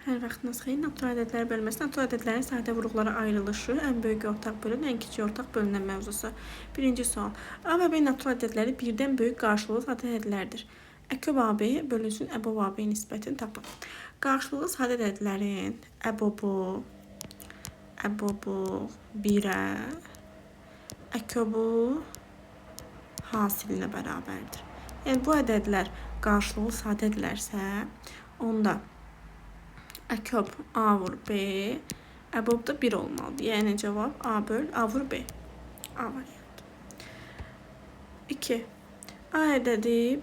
Hər vaxtınız xeyir. Natural ədədlər bölməsi, natural ədədlərin sadə vuruqlara ayrılışı, ən böyük ortaq bölən, ən kiçik ortaq bölünən mövzusu. Birinci sual. A və B natural ədədləri birdən böyük qarşılıqlı sadə ədədlərdir. Əköb AB bölünsün əbob AB nisbətini tapın. Qarşılıqlı sadə ədədlərin əbobu 1-ə, əköbu hasilinə bərabərdir. Yəni bu ədədlər qarşılıqlı sadədirlərsə, onda əköb A vur B, əbob da 1 olmalıdır. Yəni cavab A böl A vur B. A variantı. 2. A ədədi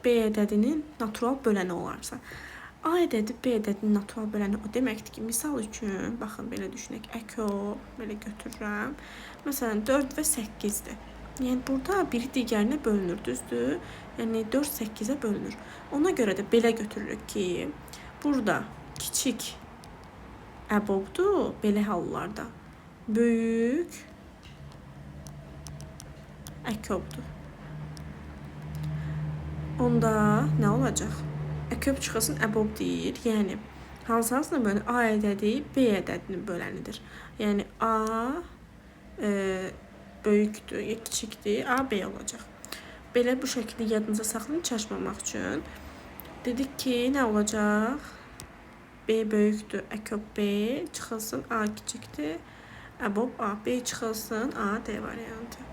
B ədədinin natural böləni olarsa. A ədədi B ədədinin natural böləni o deməkdir ki, misal üçün, baxın belə düşünək, əköb belə götürürəm. Məsələn 4 və 8-dir. Yəni burada biri digərinə bölünür, düzdür? Yəni 4 8-ə bölünür. Ona görə də belə götürürük ki, burada kiçik əbobdur belə hallarda. Böyük əköbdur. Onda nə olacaq? Əköb çıxılsın əbob deyir. Yəni hansı hansına bölünür? A ədədi B ədədinin bölənidir. Yəni A böyükdür, kiçikdir, A B olacaq. Belə bu şəkildə yadınıza saxlayın çaşmamaq üçün. Dedik ki, nə olacaq? B böyükdür, əköb B çıxılsın, A kiçikdir, əbob A. B çıxılsın, A D variantı.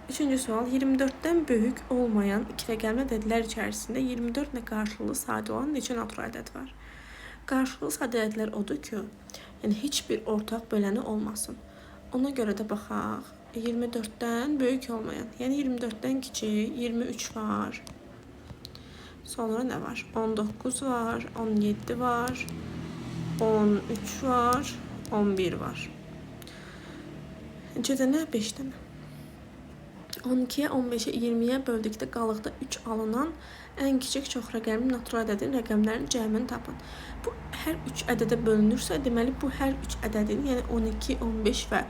Üçüncü sual. 24-dən böyük olmayan iki rəqəmli ədədlər içərisində 24 ilə qarşılıqlı sadə olan neçə natural ədəd var? Qarşılıqlı sadə ədədlər odur ki, yəni heç bir ortaq böləni olmasın. Ona görə də baxaq. 24-dən böyük olmayan, yəni 24-dən kiçik 23 var. Sonra nə var? 19 var, 17 var, 13 var, 11 var. Neçə dənə? 5 dənə. 12-yə, 15-ə, 20-yə böldükdə qalıqda 3 alınan ən kiçik çox rəqəmli natural ədədin rəqəmlərinin cəmini tapın. Bu hər 3 ədədə bölünürsə, deməli bu hər 3 ədədin, yəni 12, 15 və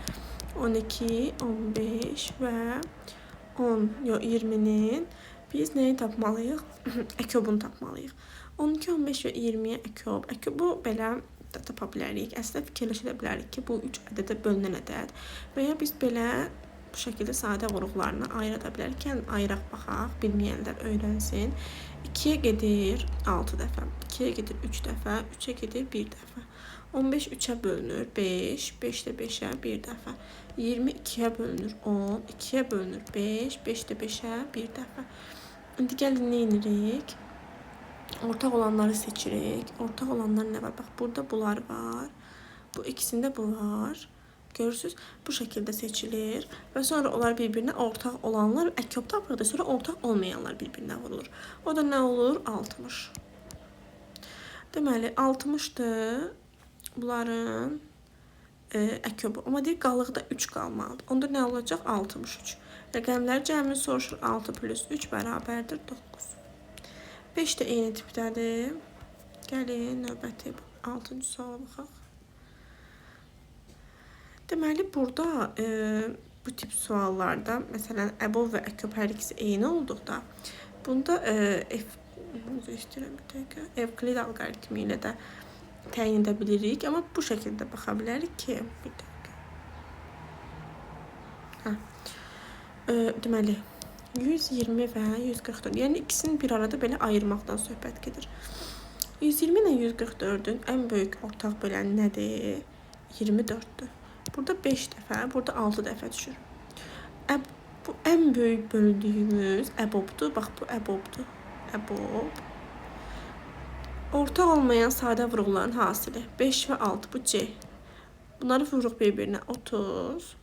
12, 15 və 10, yox 20-nin biz nəyi tapmalıyıq? Əköbunu tapmalıyıq. 12, 15 və 20-yə əköb. Əköbu belə də tapa bilərik. Əslində fikirləşə də bilərik ki, bu 3 ədədə bölünən ədəd və ya biz belə bu şəkildə sadə vuruqlarına ayıra da bilərik. Yəni ayıraq baxaq, bilməyənlər öyrənsin. 2-yə gedir 6 dəfə, 2-yə gedir 3 dəfə, 3-ə gedir 1 dəfə. 15 3-ə bölünür 5, 5 də 5-ə 1 dəfə. 20 2-yə bölünür 10, 2-yə bölünür 5, 5 də 5-ə 1 dəfə. İndi gəlin nə edirik? Ortaq olanları seçirik. Ortaq olanlar nə var? Bax, burada bunlar var. Bu ikisində bu var. Görürsünüz, bu şəkildə seçilir və sonra onlar bir-birinə ortaq olanlar əköb tapırıq da sonra ortaq olmayanlar bir-birinə vurulur. O da nə olur? 60. Deməli, 60-dır bunların əköbü. Amma deyir, qalıqda 3 qalmalıdır. Onda nə olacaq? 63. Rəqəmlər cəmini soruşur. 6 plus 3 bərabərdir 9. 5 də eyni tipdədir. Gəlin, növbəti 6-cı suala baxaq. Deməli, burada bu tip suallarda, məsələn, əbob və əköb hər ikisi eyni olduqda, bunda Evklid alqoritmi ilə də təyin edə bilirik. Amma bu şəkildə baxa bilərik ki, bir dəqiqə. Hə. Deməli, 120 və 144. Yəni, ikisini bir arada belə ayırmaqdan söhbət gedir. 120 ilə 144-ün ən böyük ortaq böləni nədir? 24-dür. Burada 5 dəfə, burada 6 dəfə düşür. Bu ən böyük böldüyümüz əbobdur. Bax, bu əbobdur. Əbob. Ortaq olmayan sadə vuruqların hasili. 5 və 6, bu C. Bunları vururuq bir-birinə 30.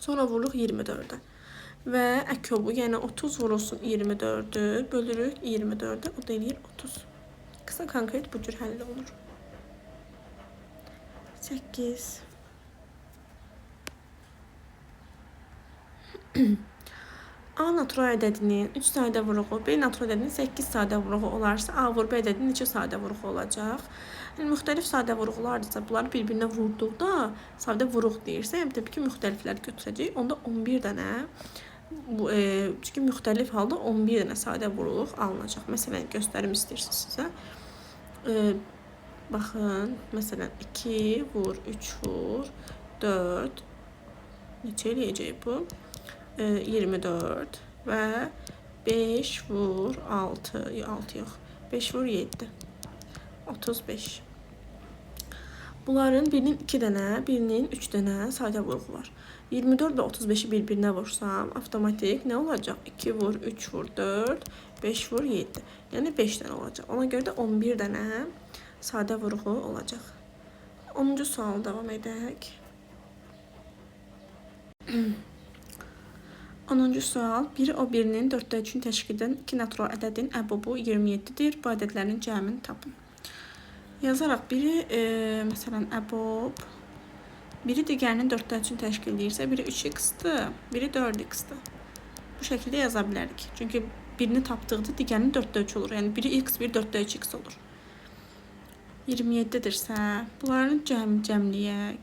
Sonra vururuq 24-ə. Və əköbu, yəni 30 vurulsun 24-ü, bölürük 24-ə, o da eləyir 30. Qısa konkret bu cür həll olunur. 8. A natural ədədinin 3 sadə vuruğu, B natural ədədinin 8 sadə vuruğu olarsa, A vur B ədədinin neçə sadə vuruğu olacaq? Yəni, müxtəlif sadə vuruqlardırsa, bunları bir-birinə vurduqda sadə vuruq deyirsə, yəni, təbii ki, müxtəliflər götürəcək. Onda 11 dənə Bu, çünki müxtəlif halda 11 dənə sadə vurğuluq alınacaq. Məsələn, göstərim istəyirsiniz sizə. Baxın, məsələn, 2 vur, 3 vur, 4. Neçə eləyəcək bu? 24 və 5 vur, 6, 6 yox, 5 vur, 7. 35. Bunların birinin 2 dənə, birinin 3 dənə sadə vurğu var. 24 və 35-i bir-birinə vursam, avtomatik nə olacaq? 2 vur, 3 vur, 4, 5 vur, 7. Yəni 5 dənə olacaq. Ona görə də 11 dənə sadə vurğu olacaq. 10-cu sualı davam edək. 10-cu sual. Biri o birinin 4-də 3-ünü təşkil edən 2 natural ədədin əbobu 27-dir. Bu ədədlərin cəmini tapın. Yazaraq biri, məsələn, əbob, biri digərinin 4-də 3-ünü təşkil edirsə, biri 3x-dir, biri 4x-dir. Bu şəkildə yaza bilərik. Çünki birini tapdıqda digərinin 4-də 3 olur. Yəni, biri x, biri 4-də 3x olur. 27-dirsə, bunların cəmləyək.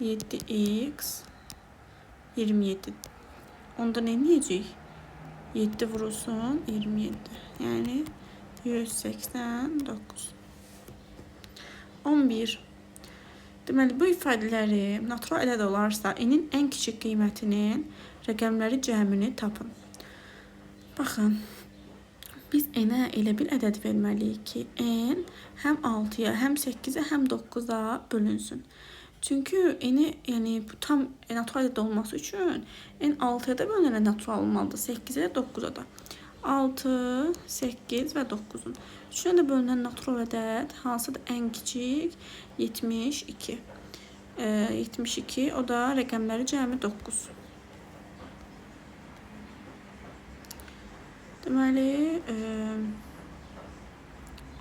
7x, 27. Onda nə edəcəyik? 7 vurulsun, 27. Yəni, 189. 11. Deməli, bu ifadələri natural ədəd olarsa, n-in ən kiçik qiymətinin rəqəmləri cəmini tapın. Baxın, biz n-ə elə bir ədəd verməliyik ki, n həm 6-ya, həm 8-ə, həm 9-a bölünsün. Çünki n-i, yəni bu tam natural ədəd olması üçün n 6-ya da bölünən natural olmalıdır, 8-ə də, 9-a da. 6, 8 və 9-un. Üçünə də bölünən natural ədəd hansıdır ən kiçik? 72. 72, o da rəqəmləri cəmi 9. Deməli,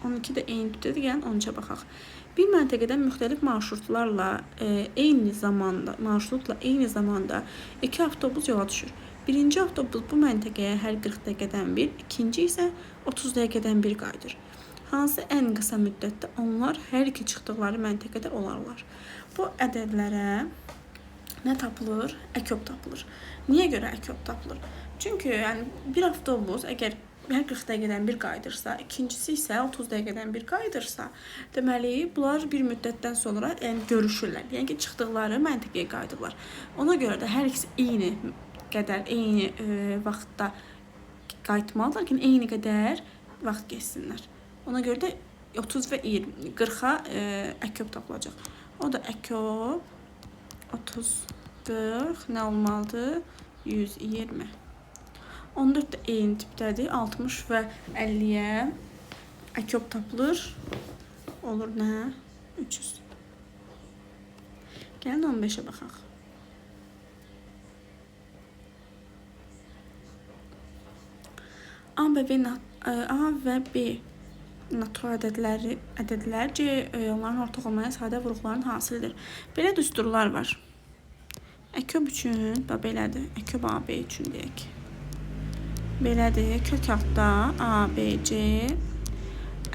12 də eyni tipdədir. Gəlin 13-ə baxaq. Bir məntəqədə müxtəlif marşrutlarla eyni zamanda iki avtobus yola düşür. Birinci avtobus bu məntəqəyə hər 40 dəqiqədən bir, ikinci isə 30 dəqiqədən bir qayıdır. Hansı ən qısa müddətdə onlar hər iki çıxdıqları məntəqədə olarlar. Bu ədədlərə nə tapılır? Əkob tapılır. Niyə görə əkob tapılır? Çünki yəni, bir avtobus əgər hər 40 dəqiqədən bir qayıdırsa, ikincisi isə 30 dəqiqədən bir qayıdırsa, deməli, bunlar bir müddətdən sonra yəni, görüşürlər. Yəni ki, çıxdıqları məntəqəyə qayıdırlar. Ona görə də hər ikisi eyni qədər, eyni vaxtda qayıtmalıdır ki, eyni qədər vaxt geçsinlər. Ona görə də 30 və 40-a əkob tapılacaq. O da əkob 30, 40 nə olmalıdır? 120. 14 də eyni tipdədir. 60 və 50-yə əkob tapılır. Olur nə? 300. Gəlin 15-ə baxaq. A və B natural ədədlər C onların ortaq olmayan sadə vurğuların hasilidir. Belə düsturlar var. Əkob üçün, bax belədir. Əkob A, B üçün deyək. Belədir. Kök altda A, B, C.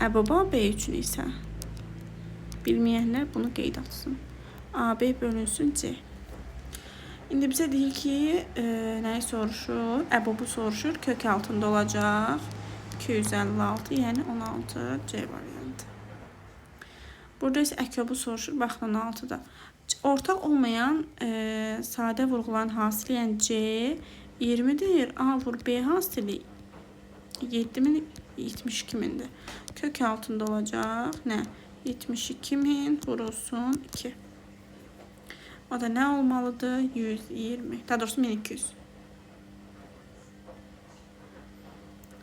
Əbob A, B üçün isə bilməyənlər bunu qeyd atsın. A, B bölünsün C. İndi bizə deyir ki, nəyi soruşur? Əbobu soruşur. Kök altında olacaq. 256, yəni 16 C variantı. Burada isə əkobu soruşur. Baxın, 16-da. Ortaq olmayan sadə vurğuların hasili, yəni C 20-dir. A vur B hasili 7000, 72000-dir. Kök altında olacaq. Nə? 72000 vurulsun 2. O da nə olmalıdır? 120. Daha doğrusu 1200.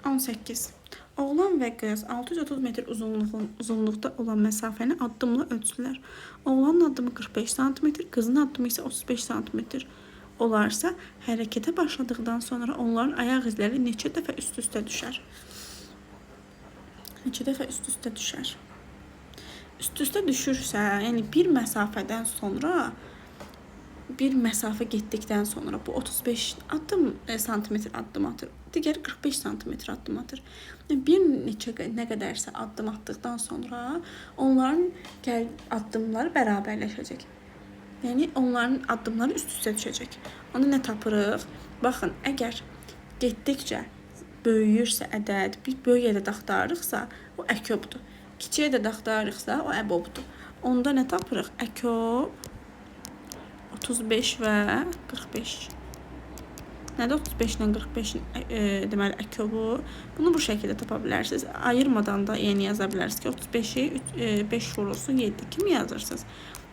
18. Oğlan və qız 630 metr uzunluqda olan məsafəni addımla ölçdülər. Oğlanın addımı 45 sm, qızın addımı isə 35 sm olarsa, hərəkətə başladıqdan sonra onların ayaq izləri neçə dəfə üst-üstə düşər? Neçə dəfə üst-üstə düşər? Üst-üstə düşürsə, yəni bir məsafədən sonra, bir məsafə getdikdən sonra bu 35 addım santimetr addım atır. Digəri 45 santimetr addım atır. Yəni bir neçə nə qədərsə addım atdıqdan sonra onların addımları bərabərləşəcək. Yəni, onların addımları üst-üstə düşəcək. Onda nə tapırıq? Baxın, əgər getdikcə böyüyürsə ədəd, bir böyük ədəd axtarırıqsa, o əkobdur. Kiçik ədəd axtarırıqsa, o əbobdur. Onda nə tapırıq? Əkob 35 və 45. Nədir 35 ilə 45-in deməli əkobu? Bunu bu şəkildə tapa bilərsiniz. Ayırmadan da yəni yaza bilərsiniz ki, 35-i 5 vurulsun 7 kimi yazırsınız.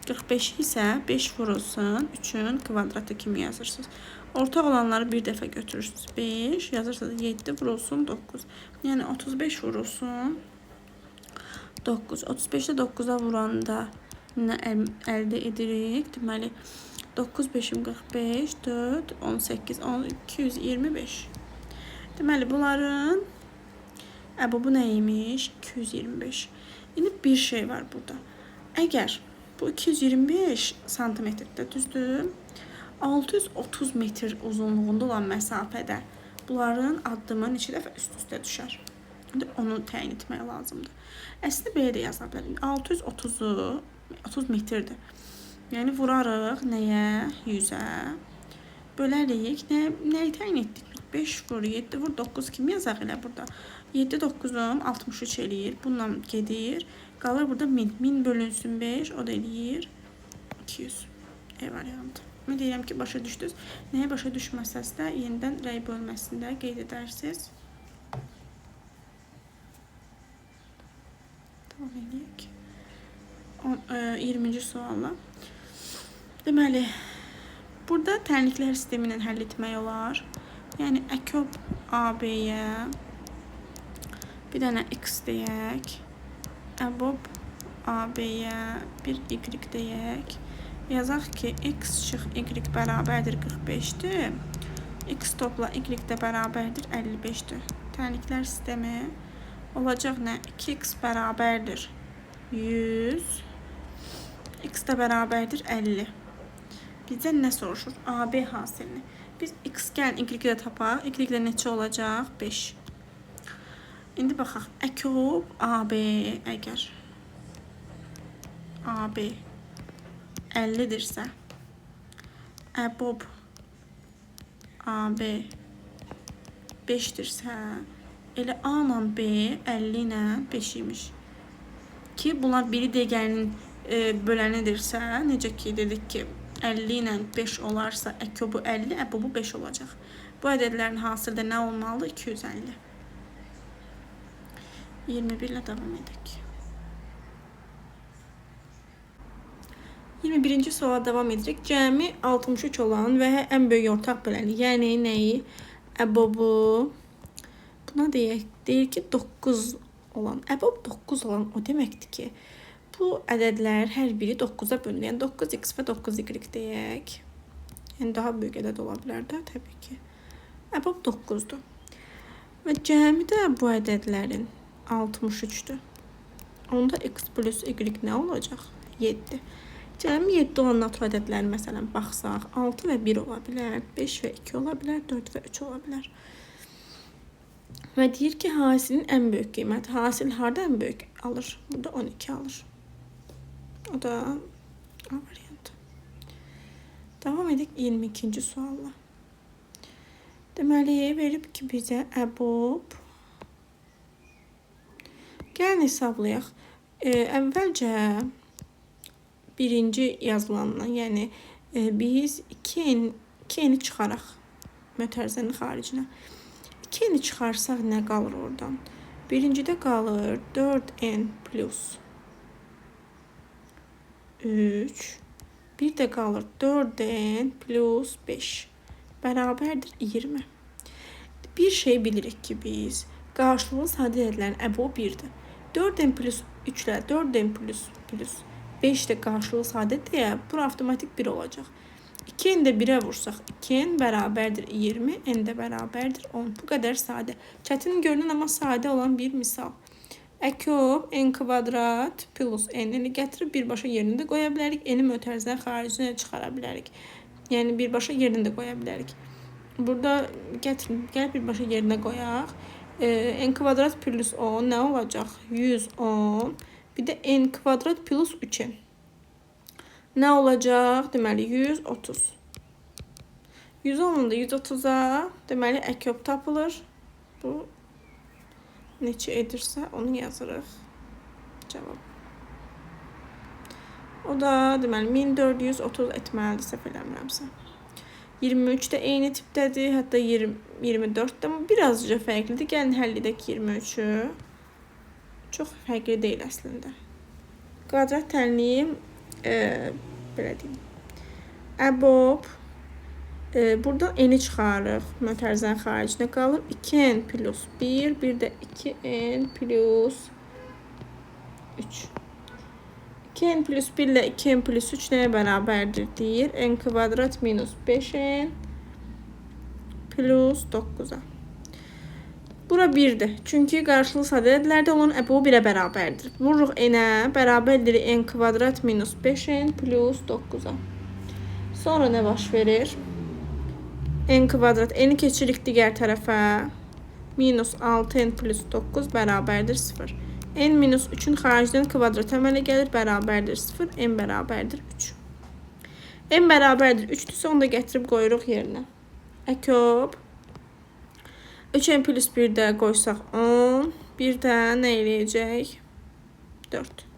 45-i isə 5 vurulsun 3-ün kvadratı kimi yazırsınız. Ortaq olanları bir dəfə götürürsünüz. 5 yazırsınız 7 vurulsun 9. Yəni 35 vurulsun 9. 35-də 9-a vuranda nə əldə edirik? Deməli 9, 5, 45, 4, 18, 225. Deməli, bunların əbobu nə imiş? 225. İndi bir şey var burada. Əgər bu 225 santimetrdə düzdür, 630 metr uzunluğunda olan məsafədə bunların addımı neçə dəfə üst-üstə düşər? İndi onu təyin etmək lazımdır. Əslində, belə də yaza bilərik. 630-u 30 metrdir. Yəni, vurarıq nəyə? 100-ə. Bölərik. Nəyi təyin etdik? 5 vur, 7 vur, 9 kimi yazaq elə burada. 7, 9-um 63 eləyir. Bununla gedir. Qalır burada 1000. 1000 bölünsün 5, o da eləyir 200. E variantı. Mən deyirəm ki, başa düşdünüz. Nəyə başa düşməsəz də yenidən rəy bölməsində qeyd edərsiniz. Davam eləyək. 20-ci sualla. Deməli, burada tənliklər sistemi ilə həll etmək olar. Yəni, əkob AB-yə bir dənə X deyək. Əbob AB-yə bir Y deyək. Yazaq ki, X çıx Y bərabərdir 45-dir. X topla Y də bərabərdir 55-dir. Tənliklər sistemi olacaq nə? 2X bərabərdir 100. X də bərabərdir 50. Bizdən nə soruşur? AB hasilini. Biz X gəlin Y də tapaq. Y də neçə olacaq? 5. İndi baxaq. Əkob AB əgər AB 50-dirsə, əbob AB 5-dirsə, elə A ilə B 50 ilə 5 imiş. Ki, bunlar biri digərinin bölənidirsə, necə ki, dedik ki, 50 ilə 5 olarsa, əkobu 50, əbobu 5 olacaq. Bu ədədlərin hasili də nə olmalıdır? 250. 21 ilə davam edək. 21-ci suala davam edirik. Cəmi 63 olan və ən böyük ortaq böləni, yəni nəyi? Əbobu, buna deyək, deyir ki, 9 olan. Əbob 9 olan o deməkdir ki, bu ədədlər hər biri 9-a bölünür. Yəni 9x və 9y deyək. Yəni daha böyük ədəd ola bilər də təbii ki. Əbob 9-dur. Və cəmi də bu ədədlərin 63-dür. Onda x plus y nə olacaq? 7. Cəmi 7 olan natural ədədləri məsələn baxsaq, 6 və 1 ola bilər, 5 və 2 ola bilər, 4 və 3 ola bilər. Və deyir ki, hasilin ən böyük qiyməti. Hasil harda ən böyük alır? Burada 12 alır. O da A variantı. Davam edək 22-ci sualla. Deməli, verib ki, bizə əbob. Gəlin hesablayaq. Əvvəlcə birinci yazılandan, yəni biz 2n çıxaraq mötərizənin xaricinə. 2n çıxarsaq nə qalır oradan? Birincidə qalır 4n plus 3. Bir də qalır 4n plus 5 bərabərdir 20. Bir şey bilirik ki, biz qarşılıqlı sadə ədədlərin əbobu 1-dir. 4n plus 3 ilə 4n plus 5 də qarşılıqlı sadə deyə bura avtomatik 1 olacaq. 2n də 1-ə vursaq 2n bərabərdir 20, n də bərabərdir 10. Bu qədər sadə. Çətin görünən amma sadə olan bir misal. Əkob n kvadrat plus n-ni gətirib birbaşa yerinə də qoya bilərik. N-i mötərizənin xaricinə çıxara bilərik. Yəni birbaşa yerinə də qoya bilərik. Burada gəlib birbaşa yerinə qoyaq. N kvadrat plus 10 nə olacaq? 110. Bir də n kvadrat plus 3n. Nə olacaq? Deməli, 130. 110-un da 130-a, deməli, əköb tapılır. Bu, neçə edirsə, onu yazırıq. Cavab. O da, deməli, 1430 etməlidir, səhv eləmirəmsə. 23 də eyni tipdədir, hətta 24 də birazca fərqlidir. Gəlin, həll edək 23-ü. Çox fərqli deyil əslində. Kvadrat tənliyi, belə deyim, əbob, burada n-i çıxarırıq, mötərizənin xaricinə qalır. 2n plus 1, bir də 2n plus 3. 2n plus 1 ilə 2n plus 3 nəyə bərabərdir deyir. N kvadrat minus 5n plus 9-a. Bura 1-dir. Çünki qarşılıqlı sadə ədədlərdə olan əbobu 1-ə bərabərdir. Vururuq n-ə, bərabərdir n kvadrat minus 5n plus 9-a. Sonra nə baş verir? N kvadrat, n-i keçirik digər tərəfə. Minus 6n plus 9 bərabərdir 0. N minus 3-ün xaricdən kvadrat əmələ gəlir, bərabərdir 0, n bərabərdir 3. N bərabərdir 3-dürsə, onu da gətirib qoyuruq yerinə. Əköb. 3n plus 1-də qoysaq 10, 1 də nə eləyəcək? 4.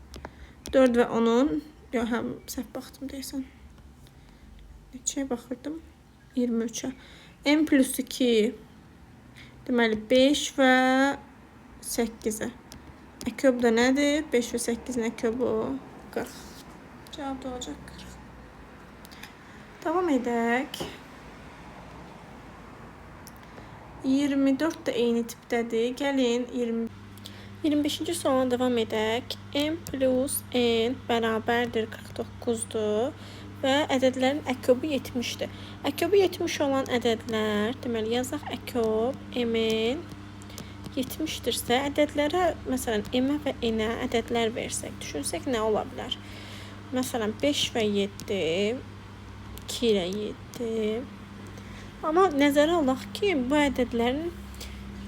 4 və 10-un, yox, həm səhv baxdım deyəsən. Neçəyə baxırdım? 23-ə. N plus 2, deməli 5 və 8-ə. Əköb də nədir? 5 və 8-in əköbü 40. Cavab da olacaq 40. Davam edək. 24 də eyni tipdədir. Gəlin 25-ci suala davam edək. M plus N bərabərdir 49-dur və ədədlərin əköbü 70-dir. Əköbü 70 olan ədədlər, deməli yazaq əköb MN 70-dirsə, ədədlərə, məsələn, M-ə və N-ə ədədlər versək, düşünsək nə ola bilər? Məsələn, 5 və 7, 2 ilə 7. Amma nəzərə alaq ki, bu ədədlərin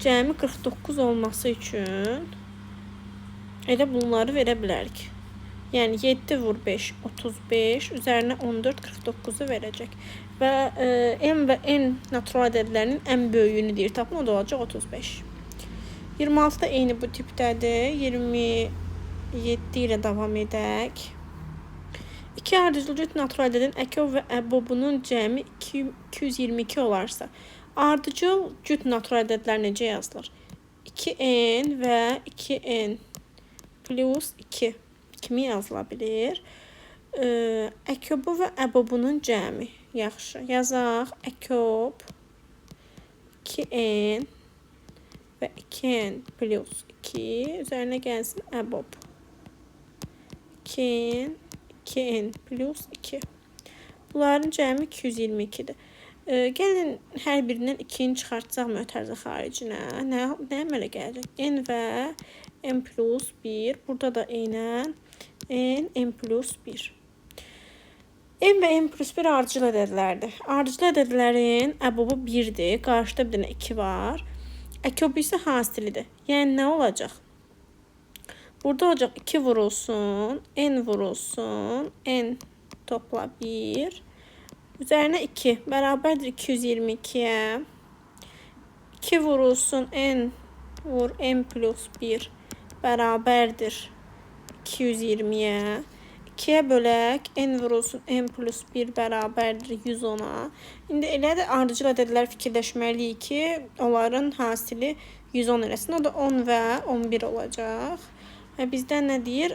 cəmi 49 olması üçün elə bunları verə bilərik. Yəni, 7 vur 5, 35, üzərinə 14, 49-u verəcək. Və M və N natural ədədlərinin ən böyüyünü deyir, tapın, o da olacaq 35. 26 da eyni bu tipdədir. 27 ilə davam edək. 2 ardıcıl cüt natural ədədin əköb və əbobunun cəmi 222 olarsa, ardıcıl cüt natural ədədlər necə yazılır? 2n və 2n plus 2 kimi yazıla bilir. Əköbu və əbobunun cəmi. Yaxşı, yazaq. Əköb 2n və 2n plus 2 üzərinə gəlsin əbob. 2n, 2n plus 2. Bunların cəmi 222-dir. Gəlin hər birindən 2-ni çıxartsaq mötərizə xaricinə. Nə əmələ gələcək? N və n plus 1. Burada da eynən n, n plus 1. N və n plus 1 ardıcıl ədədlərdir. Ardıcıl ədədlərin əbobu 1-dir. Qarşıda bir dənə 2 var. Əköbü isə hasilidir. Yəni, nə olacaq? Burada olacaq 2 vurulsun, n vurulsun, n topla 1. Üzərinə 2 bərabərdir 222-yə. 2 vurulsun, n vur n plus 1 bərabərdir 220-yə. 2-yə bölək, n vurulsun, n plus 1 bərabərdir 110-a. İndi elə də ardıcıl ədədlər fikirləşməliyik ki, onların hasili 110 eləsin. O da 10 və 11 olacaq. Və bizdən nə deyir?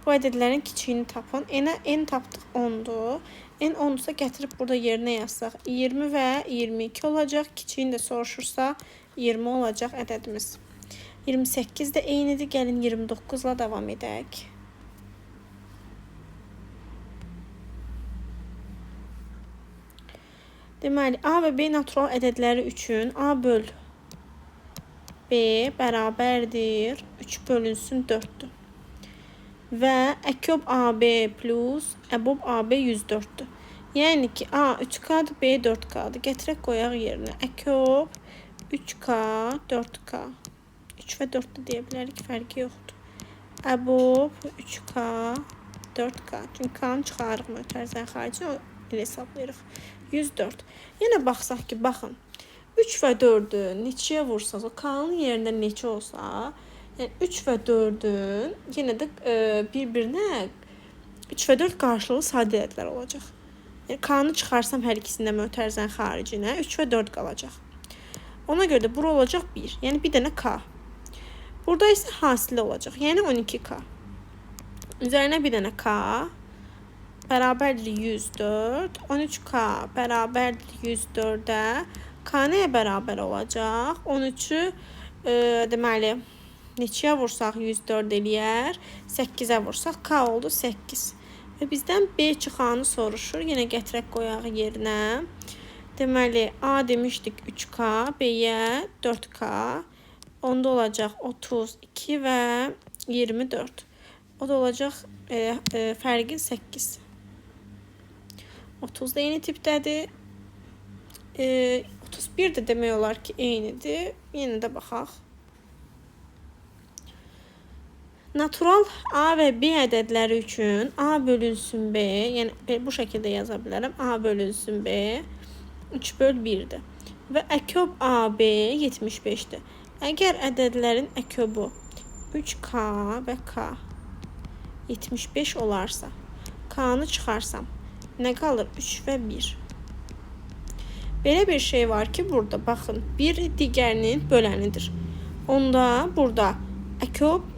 Bu ədədlərin kiçiyini tapın. N-ə n tapdıq 10-dur. N 10-dursa gətirib burada yerinə yazsaq 20 və 22 olacaq. Kiçiyini də soruşursa 20 olacaq ədədimiz. 28 də eynidir. Gəlin 29-la davam edək. Deməli, A və B natural ədədləri üçün A böl B bərabərdir 3 bölünsün 4-dür. Və əköb AB plus əbob AB 104-dür. Yəni ki, A 3K-dır, B 4K-dır. Gətirək qoyaq yerinə. Əköb 3K, 4K. 3 və 4 də deyə bilərik, fərqi yoxdur. Əbob 3K, 4K. Çünki K-nı çıxarırıq mötərizənin xaricinə, elə hesablayırıq. 104. Yenə baxsaq ki, baxın, 3 və 4-ü neçəyə vursaq, o K-nın yerində neçə olsa, yəni 3 və 4-ün yenə də bir-birinə 3 və 4 qarşılıqlı sadə ədədlər olacaq. Yəni K-nı çıxarsam hər ikisində mötərizənin xaricinə 3 və 4 qalacaq. Ona görə də bura olacaq 1. Yəni bir dənə K. Burada isə hasili olacaq. Yəni 12K. Üzərinə bir dənə K bərabərdir 104. 13K bərabərdir 104-ə. K nəyə bərabər olacaq? 13-ü deməli neçəyə vursaq 104 eləyər? 8-ə vursaq K oldu 8. Və bizdən B çıxanı soruşur. Yenə gətirək qoyaq yerinə. Deməli A demişdik 3K, B-yə 4K. Onda olacaq 32 və 24. O da olacaq fərqi 8. 30 da eyni tipdədir. 31 də demək olar ki, eynidir. Yenə də baxaq. Natural A və B ədədləri üçün A bölünsün B, yəni bu şəkildə yaza bilərəm. A bölünsün B 3 böl 1-dir. Və əköb AB 75-dir. Əgər ədədlərin əköbu 3K və K 75 olarsa, K-nı çıxarsam, nə qalır? 3 və 1. Belə bir şey var ki, burada baxın, bir digərinin bölənidir. Onda burada əköb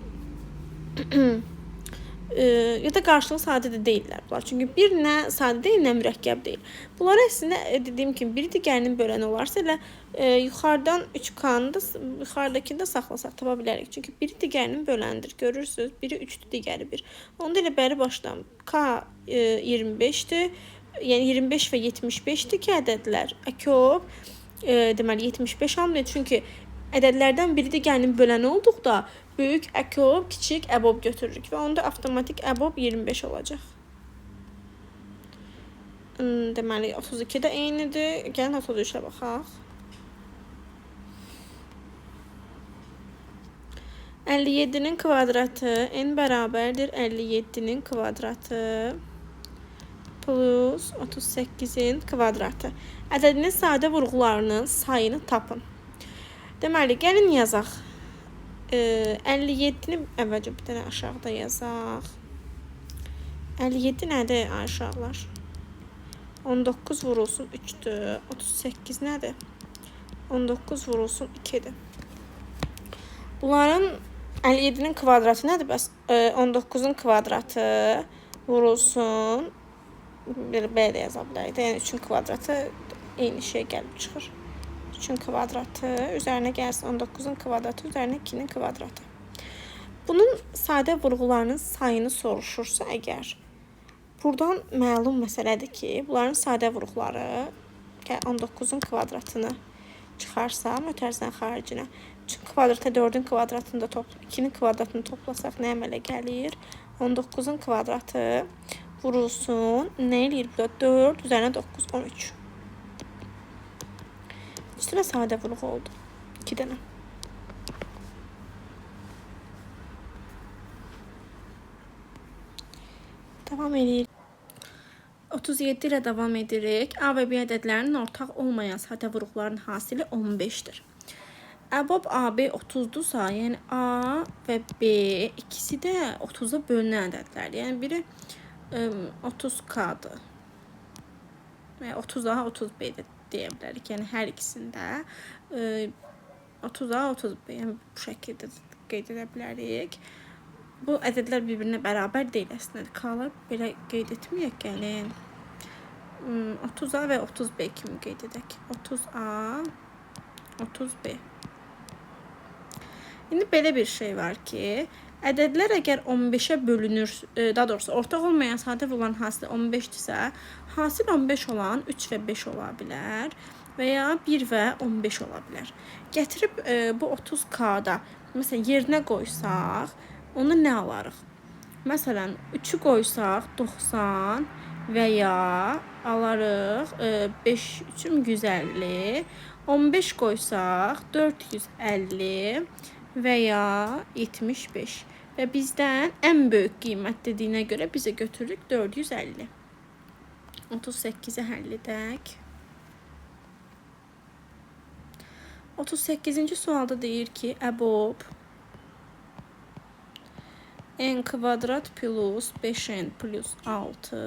ya da qarşılıqlı sadə də deyillər bunlar. Çünki bir nə sadə deyil, nə mürəkkəb deyil. Bunlar əslində dediyim kimi biri digərinin böləni olarsa elə yuxarıdan 3K-nı da yuxarıdakını da saxlasaq tapa bilərik. Çünki biri digərinin bölənidir. Görürsünüz, biri 3-dür, digəri 1. Onda elə bəri başdan K 25-dir. Yəni 25 və 75-dir ki, ədədlər. Əköb deməli 75 almıyor. Çünki ədədlərdən biri digərinin böləni olduqda böyük əköb, kiçik əbob götürürük və onda avtomatik əbob 25 olacaq. Deməli 32 də eynidir. Gəlin 33-ə baxaq. 57-nin kvadratı n bərabərdir 57-nin kvadratı plus 38-in kvadratı. Ədədinin sadə vurğularının sayını tapın. Deməli, gəlin yazaq. 57-ni əvvəlcə bir dənə aşağıda yazaq. 57 nədir uşaqlar? 19 vurulsun 3-dür. 38 nədir? 19 vurulsun 2-dir. Bunların 57-nin kvadratı nədir? Bəs 19-un kvadratı vurulsun. Belə də yaza bilərik də. Yəni 3-ün kvadratı eyni şey gəlib çıxır. 3-ün kvadratı üzərinə gəlsin 19-un kvadratı üzərinə 2-nin kvadratı. Bunun sadə vurğularının sayını soruşursa əgər, buradan məlum məsələdir ki, bunların sadə vurğuları 19-un kvadratını çıxarsam mötərizənin xaricinə 3-ün kvadratı 4-ün kvadratını da 2-nin kvadratını toplasaq nə əmələ gəlir? 19-un kvadratı vurulsun. Nə eləyir burada? 4 üzərinə 9, 13. 3 dənə sadə vurğu oldu. 2 dənə. Davam edirik. 37 ilə davam edirik. A və B ədədlərinin ortaq olmayan sadə vurğuların hasili 15-dir. Əbob AB 30-dursa, yəni A və B ikisi də 30-a bölünən ədədlərdir. Yəni biri 30K-dır. Və 30A, 30B-dir deyə bilərik. Yəni hər ikisində 30A, 30B, yəni bu şəkildə qeyd edə bilərik. Bu ədədlər bir-birinə bərabər deyil əslində. K-lar belə qeyd etməyək, gəlin. 30A və 30B kimi qeyd edək. 30A, 30B. İndi belə bir şey var ki, ədədlər əgər 15-ə bölünür, daha doğrusu ortaq olmayan sadə vurulan hasili 15-dirsə, hasil 15 olan 3 və 5 ola bilər və ya 1 və 15 ola bilər. Gətirib bu 30K-da məsələn yerinə qoysaq, onu nə alarıq? Məsələn, 3-ü qoysaq 90 və ya alarıq 5 3 150, 15 qoysaq 450 və ya 75. Və bizdən ən böyük qiymət dediyinə görə bizə götürürük 450. 38-i həll edək. 38-ci sualda deyir ki, əbob n kvadrat plus 5n plus 6,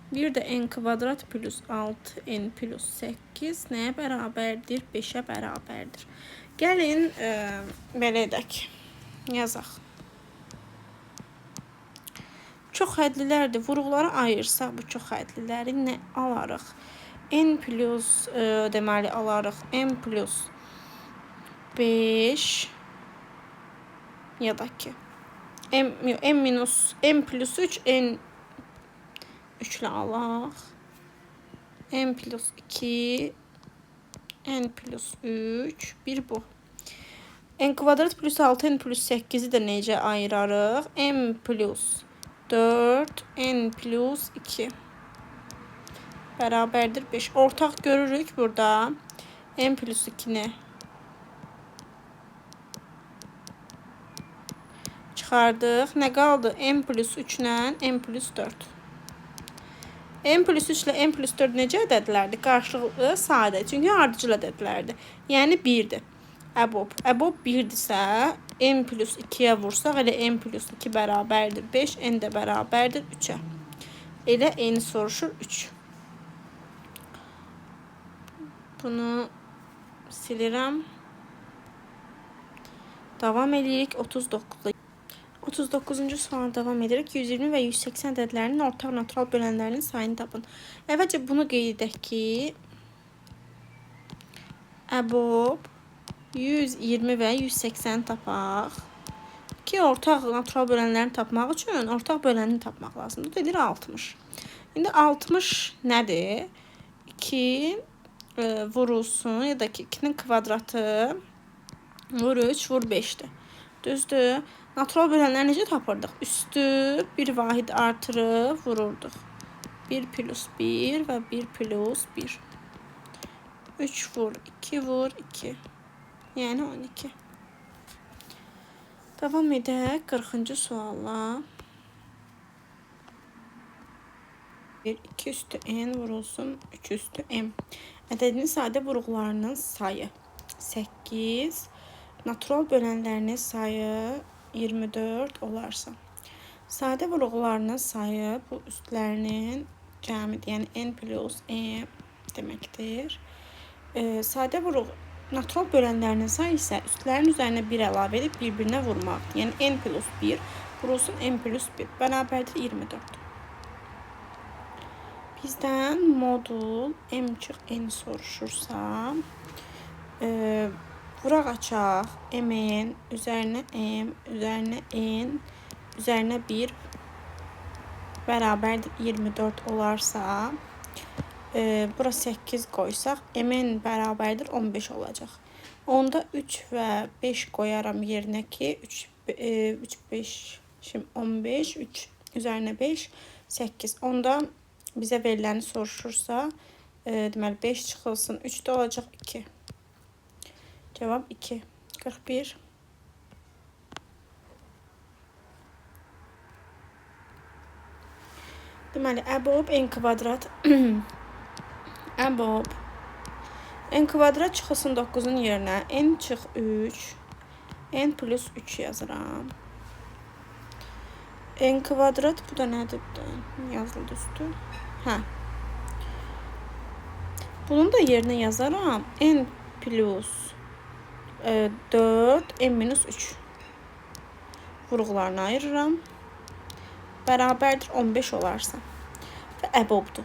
bir də n kvadrat plus 6n plus 8 nəyə bərabərdir? 5-ə bərabərdir. Gəlin, belə edək. Yazaq. Çox hədlilərdir. Vuruqları ayırsaq bu çox hədliləri nə alarıq? N plus, deməli alarıq n plus 5 ya da ki m minus m plus 3 n 3 ilə alaq. M plus 2 n plus 3 bir bu. N kvadrat plus 6 n plus 8-i də necə ayırarıq? M plus 4 n plus 2 bərabərdir 5. Ortaq görürük burada. M plus 2-ni çıxardıq. Nə qaldı? M plus 3 ilə M plus 4. M plus 3 ilə M plus 4 necə ədədlərdir? Qarşılıqlı sadə. Çünki ardıcıl ədədlərdir. Yəni 1-dir. Əbob. Əbob 1-dirsə, M plus 2-yə vursaq, elə M plus 2 bərabərdir 5, N də bərabərdir 3-ə. Elə N soruşur 3. Bunu silirəm. Davam edirik 39-da. 39-cu suala davam edirik. 120 və 180 ədədlərinin ortaq natural bölənlərinin sayını tapın. Əvvəlcə bunu qeyd edək ki, əbob 120 və 180 tapaq. Ki, ortaq natural bölənlərini tapmaq üçün ortaq bölənini tapmaq lazımdır. Dedir 60. İndi 60 nədir? 2 vurulsun ya da ki 2-nin kvadratı vur 3 vur 5-dir. Düzdür? Natural bölənləri necə tapırdıq? Üstü bir vahid artırıb vururduq. 1 plus 1 və 1 plus 1. 3 vur 2 vur 2. Yəni 12. Davam edək 40-cı sualla. 1, 2 üstü n vurulsun 3 üstü m. Ədədinin sadə vuruqlarının sayı 8. Natural bölənlərinin sayı 24 olarsa. Sadə vuruqlarının sayı bu üstlərinin cəmidir. Yəni n plus m deməkdir. Sadə vuruq natural bölənlərinin sayı isə üstlərin üzərinə 1 əlavə edib bir-birinə vurmaqdır. Yəni n plus 1 vurulsun n plus 1 bərabərdir 24. Bizdən modul m çıx n soruşursa, vuraq açaq mn üzərinə m üzərinə n üzərinə 1 bərabərdir 24 olarsa, bura 8 qoysaq mn bərabərdir 15 olacaq. Onda 3 və 5 qoyaram yerinə ki 3, 3 5, şimdi 15, 3 üzərinə 5, 8. Onda bizə veriləni soruşursa, deməli 5 çıxılsın, 3 də olacaq 2. Cevap 2. 41. Deməli, əbob n kvadrat. Əbob n kvadrat çıxılsın 9-un yerinə. N çıx 3. N plus 3 yazıram. N kvadrat bu da nədir? Yazıldı üstü. Hə. Bunun da yerinə yazaram. N plus 4, n minus 3 vuruqlarını ayırıram. Bərabərdir 15 olarsa. Və əbobdur.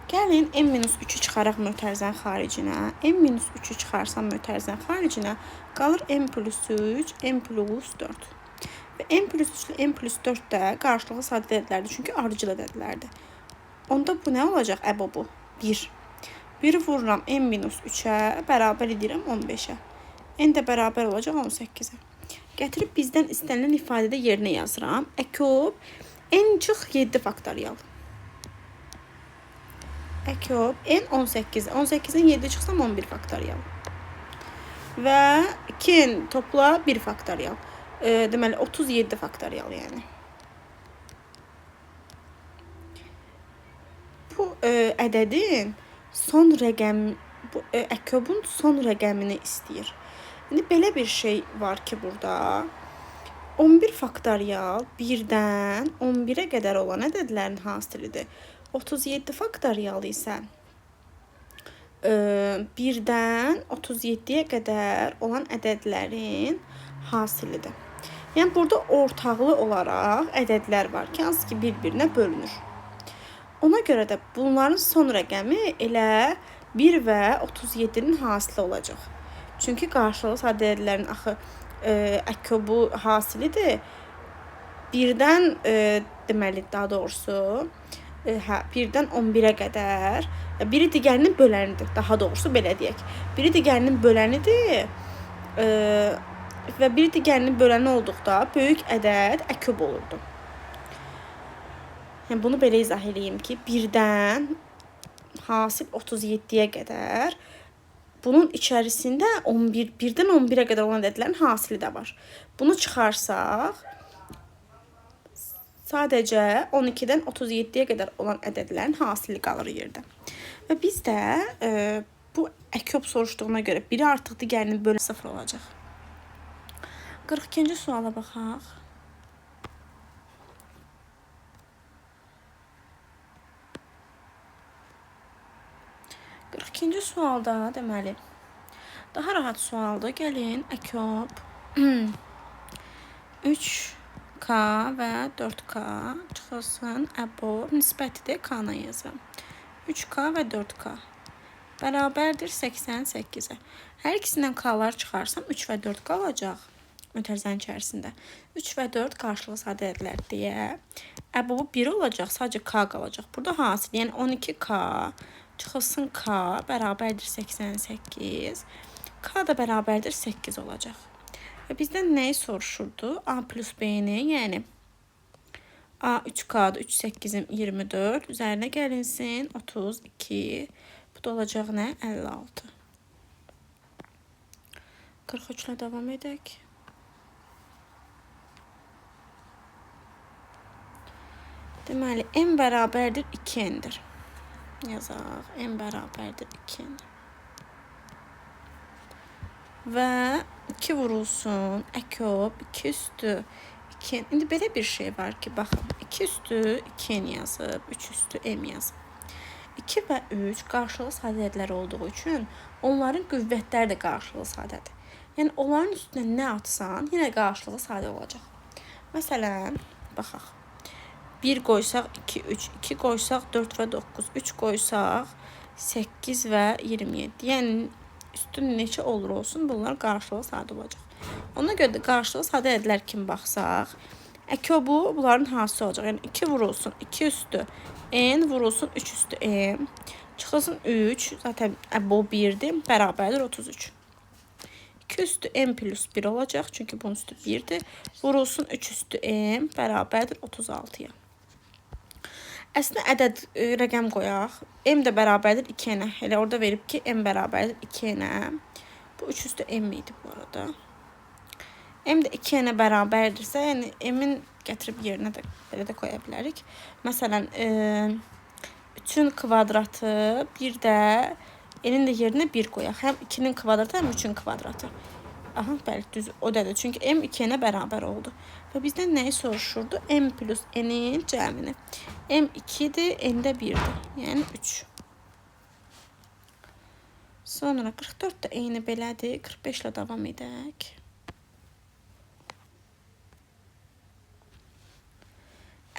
Gəlin n minus 3-ü çıxaraq mötərizənin xaricinə. N minus 3-ü çıxarsam mötərizənin xaricinə qalır n plus 3, n plus 4. Və n plus 3 ilə n plus 4 də qarşılıqlı sadə ədədlərdir. Çünki ardıcıl ədədlərdir. Onda bu nə olacaq əbobu? 1. 1-i vururam n minus 3-ə, bərabər edirəm 15-ə. N də bərabər olacaq 18-ə. Gətirib bizdən istənilən ifadədə yerinə yazıram. Əkob n çıx 7 faktorial. Əkob n 18. 18-dən 7 çıxsam 11 faktorial. Və 2n topla 1 faktorial. Deməli 37 faktorial yəni. Bu ədədin son rəqəm, bu əkobun son rəqəmini istəyir. İndi belə bir şey var ki, burada 11 faktorial 1-dən 11-ə qədər olan ədədlərin hasilidir. 37 faktorial isə 1-dən 37-yə qədər olan ədədlərin hasilidir. Yəni, burada ortaqlı olaraq ədədlər var ki, hansı ki, bir-birinə bölünür. Ona görə də bunların son rəqəmi elə 1 və 37-nin hasili olacaq. Çünki qarşılıqlı sadə ədədlərin axı əkobu hasilidir. 1-dən, deməli, daha doğrusu, 1-dən 11-ə qədər biri digərinin bölənidir. Daha doğrusu, belə deyək. Biri digərinin bölənidir və biri digərinin böləni olduqda böyük ədəd əkob olurdu. Yəni, bunu belə izah eləyim ki, 1-dən hasil 37-yə qədər bunun içərisində 11, 1-dən 11-ə qədər olan ədədlərin hasili də var. Bunu çıxarsaq, sadəcə 12-dən 37-yə qədər olan ədədlərin hasili qalır yerdə. Və biz də bu əkob soruşduğuna görə biri artıq digərinin böləni 0 olacaq. 42-ci suala baxaq. İkinci sualda, deməli, daha rahat sualdır. Gəlin, əkob 3K və 4K çıxılsın. Əbob nisbətidir, K-na yazıram. 3K və 4K bərabərdir 88-ə. Hər ikisindən K-lar çıxarsam 3 və 4 qalacaq mötərizənin içərisində. 3 və 4 qarşılıqlı sadə ədədlər deyə əbobu 1 olacaq, sadəcə K qalacaq. Burada hasil, yəni 12K çıxılsın K bərabərdir 88. K da bərabərdir 8 olacaq. Və bizdən nəyi soruşurdu? A plus B-ni, yəni A 3K-dır, 3 8-im 24. Üzərinə gəlinsin 32. Bu da olacaq nə? 56. 43 ilə davam edək. Deməli, M bərabərdir 2N-dir. Yazaq, M bərabərdir 2N. Və 2 vurulsun, əkob, 2 üstü 2N. İndi belə bir şey var ki, baxın, 2 üstü 2N yazıb, 3 üstü M yazıb. 2 və 3 qarşılıqlı sadə ədədlər olduğu üçün onların qüvvətləri də qarşılıqlı sadədir. Yəni, onların üstünə nə atsan, yenə qarşılıqlı sadə olacaq. Məsələn, baxaq. 1 qoysaq 2, 3, 2 qoysaq 4 və 9, 3 qoysaq 8 və 27. Yəni, üstün neçə olur olsun, bunlar qarşılıqlı sadə olacaq. Ona görə də qarşılıqlı sadə ədədlər kimi baxsaq, əkobu bunların hansı olacaq? Yəni, 2 vurulsun, 2 üstü N vurulsun, 3 üstü M. Çıxılsın 3, zaten bu 1-dir, bərabərdir 33. 2 üstü M plus 1 olacaq, çünki bunun üstü 1-dir. Vurulsun 3 üstü M bərabərdir 36-ya. Əslində ədəd rəqəm qoyaq. M də bərabərdir 2N-ə. Elə orada verib ki, M bərabərdir 2N-ə. Bu 3 üstü M idi bu arada. M də 2N-ə bərabərdirsə, yəni M-in gətirib yerinə də belə də qoya bilərik. Məsələn, 3-ün kvadratı, bir də N-in də yerinə 1 qoyaq. Həm 2-nin kvadratı, həm 3-ün kvadratı. Aha, bəli, düz o dədir. Çünki M 2N-ə bərabər oldu. Və bizdən nəyi soruşurdu? M plus N-in cəmini. M 2-dir, N də 1-dir. Yəni 3. Sonra 44 də eyni belədir. 45 ilə davam edək.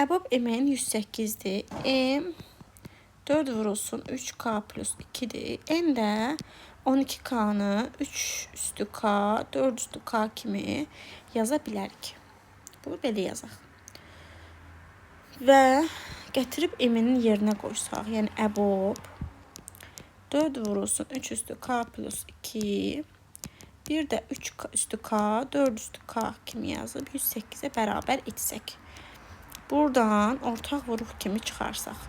Əbob M-in 108-dir. M 4 vurulsun 3K plus 2-dir. N də 12K-nı 3 üstü K, 4 üstü K kimi yaza bilərik. Bunu belə yazaq. Və gətirib M-inin yerinə qoysaq, yəni əbob 4 vurulsun 3 üstü K plus 2, bir də 3 üstü K, 4 üstü K kimi yazıb 108-ə bərabər etsək. Buradan ortaq vuruq kimi çıxarsaq,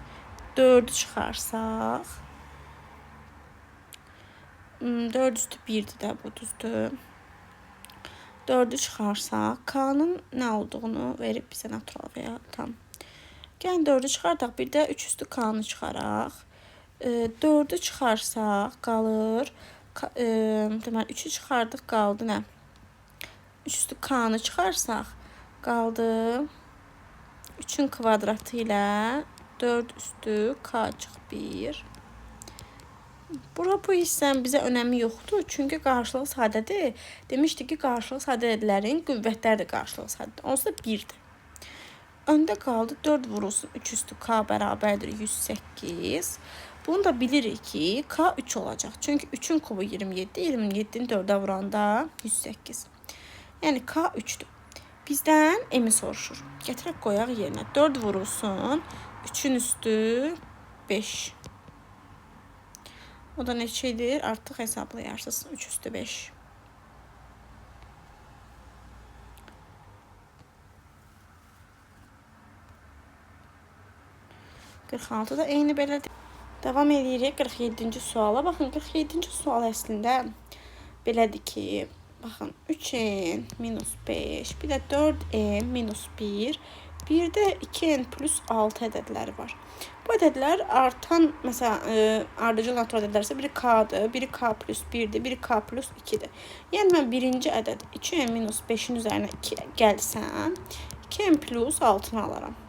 4-ü çıxarsaq, 4 üstü 1-dir də bu, düzdür. 4-ü çıxarsaq, K-nın nə olduğunu verib bizə natural və ya tam. Gəlin 4-ü çıxardaq, bir də 3 üstü K-nı çıxaraq. 4-ü çıxarsaq qalır. Deməli 3-ü çıxardıq, qaldı nə? 3 üstü K-nı çıxarsaq qaldı 3-ün kvadratı ilə 4 üstü K çıx 1. Bura bu hissənin bizə önəmi yoxdur. Çünki qarşılığı sadədir. Demişdik ki, qarşılığı sadə ədədlərin qüvvətləri də qarşılığı sadədir. Onsuz da 1-dir. Öndə qaldı 4 vurulsun 3 üstü K bərabərdir 108. Bunu da bilirik ki, K 3 olacaq. Çünki 3-ün kubu 27, 27-ni 4-ə vuranda 108. Yəni K 3-dür. Bizdən M-i soruşur. Gətirək qoyaq yerinə. 4 vurulsun 3-ün üstü 5. O da neçə edir? Artıq hesaplayarsınız. 3 üstü 5. ...46 da eyni belədir. Davam edirik 47-ci suala. Baxın, 47-ci sual əslində belədir ki, baxın, 3n minus 5, bir də 4n minus 1, bir də 2n plus 6 ədədləri var. Bu ədədlər artan, məsələn, ardıcıl natural ədədlərsə biri k-dır, biri k plus 1-dir, biri k plus 2-dir. Yəni, mən birinci ədəd 2n minus 5-in üzərinə 2 gəlsəm, 2n plus 6-nı alaram.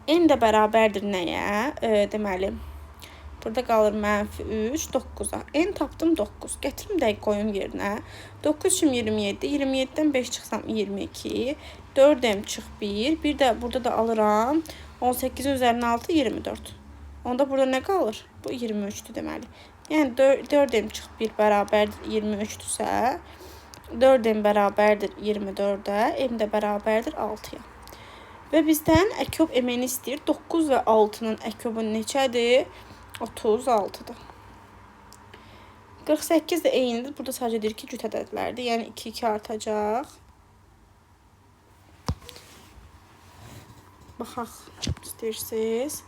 N də bərabərdir nəyə? Deməli, burada qalır mənfi 3, 9-a. N tapdım 9. Gətirim dəqiq qoyum yerinə. 9 üçün 27, 27-dən 5 çıxsam 22, 4M çıx 1, bir də burada da alıram 18-in üzərinə 6, 24. Onda burada nə qalır? Bu 23-dür deməli. Yəni 4M çıx 1 bərabərdir 23-dürsə, 4M bərabərdir 24-ə, M də bərabərdir 6-ya. Və bizdən əkob M-ni istəyir. 9 və 6-nın əkobu neçədir? 36-dır. 48 də eynidir. Burada sadəcə deyir ki, cüt ədədlərdir. Yəni 2, 2 artacaq. Baxaq istəyirsiniz.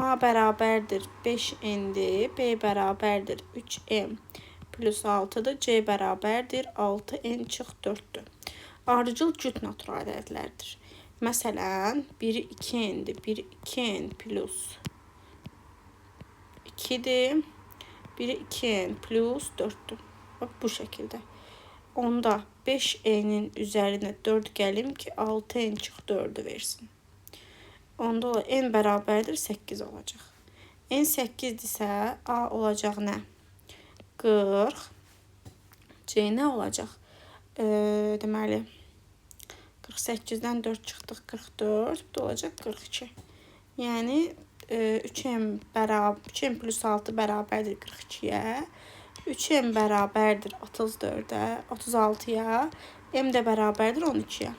A bərabərdir 5N-dir. B bərabərdir 3M plus 6-dır. C bərabərdir 6N çıx 4-dür. Ardıcıl cüt natural ədədlərdir. Məsələn, biri 2N-dir. Biri 2N plus 2-dir. Biri 2N plus 4-dür. Bax, bu şəkildə. Onda 5N-in üzərinə 4 gəlim ki, 6N çıx 4-ü versin. Onda N bərabərdir 8 olacaq. N 8-dirsə, A olacaq nə? 40. C nə olacaq? Deməli, 48-dən 4 çıxdıq, 44. Bu da olacaq 42. Yəni, 3M plus 6 bərabərdir 42-yə. 3M bərabərdir 34-ə, 36-ya. M də bərabərdir 12-yə.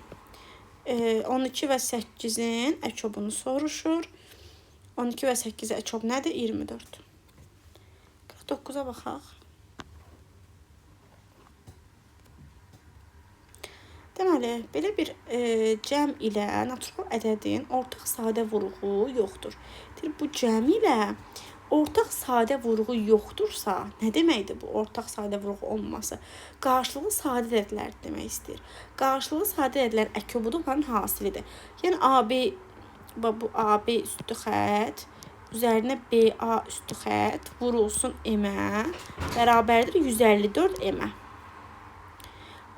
12 və 8-in əkobunu soruşur. 12 və 8-ə əkob nədir? 24. 49-a baxaq. Deməli, belə bir cəm ilə natural ədədin ortaq sadə vurğu yoxdur. Deyir, bu cəm ilə ortaq sadə vurğu yoxdursa, nə deməkdir bu ortaq sadə vurğu olmaması? Qarşılıqlı sadə ədədlər demək istəyir. Qarşılıqlı sadə ədədlər əkobu da onların hasilidir. Yəni, AB, bu AB üstü xətt, üzərinə BA üstü xətt vurulsun M-ə, bərabərdir 154 M-ə.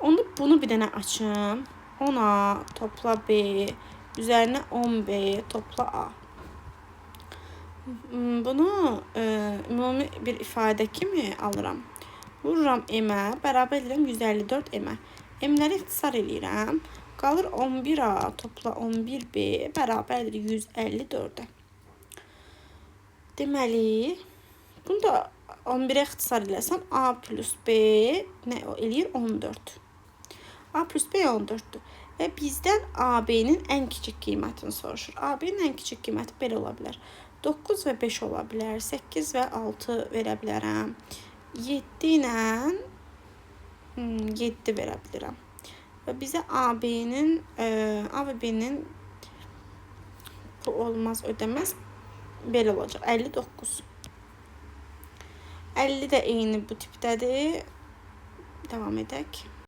Onda bunu bir dənə açım. 10A topla B, üzərinə 10B topla A. Bunu ümumi bir ifadə kimi alıram. Vururam M-ə, bərabər edirəm 154 M-ə. M-ləri ixtisar eləyirəm. Qalır 11A topla 11B bərabərdir 154-ə. Deməli, bunu da 11-ə ixtisar eləsəm A plus B nə eləyir? 14. A plus B 14-dür. Və bizdən AB-nin ən kiçik qiymətini soruşur. AB-nin ən kiçik qiyməti belə ola bilər. 9 və 5 ola bilər. 8 və 6 verə bilərəm. 7 ilə 7 verə bilirəm. Və bizə AB-nin, A və B-nin bu olmaz, ödəməz. Belə olacaq. 59. 50 də eyni bu tipdədir. Davam edək.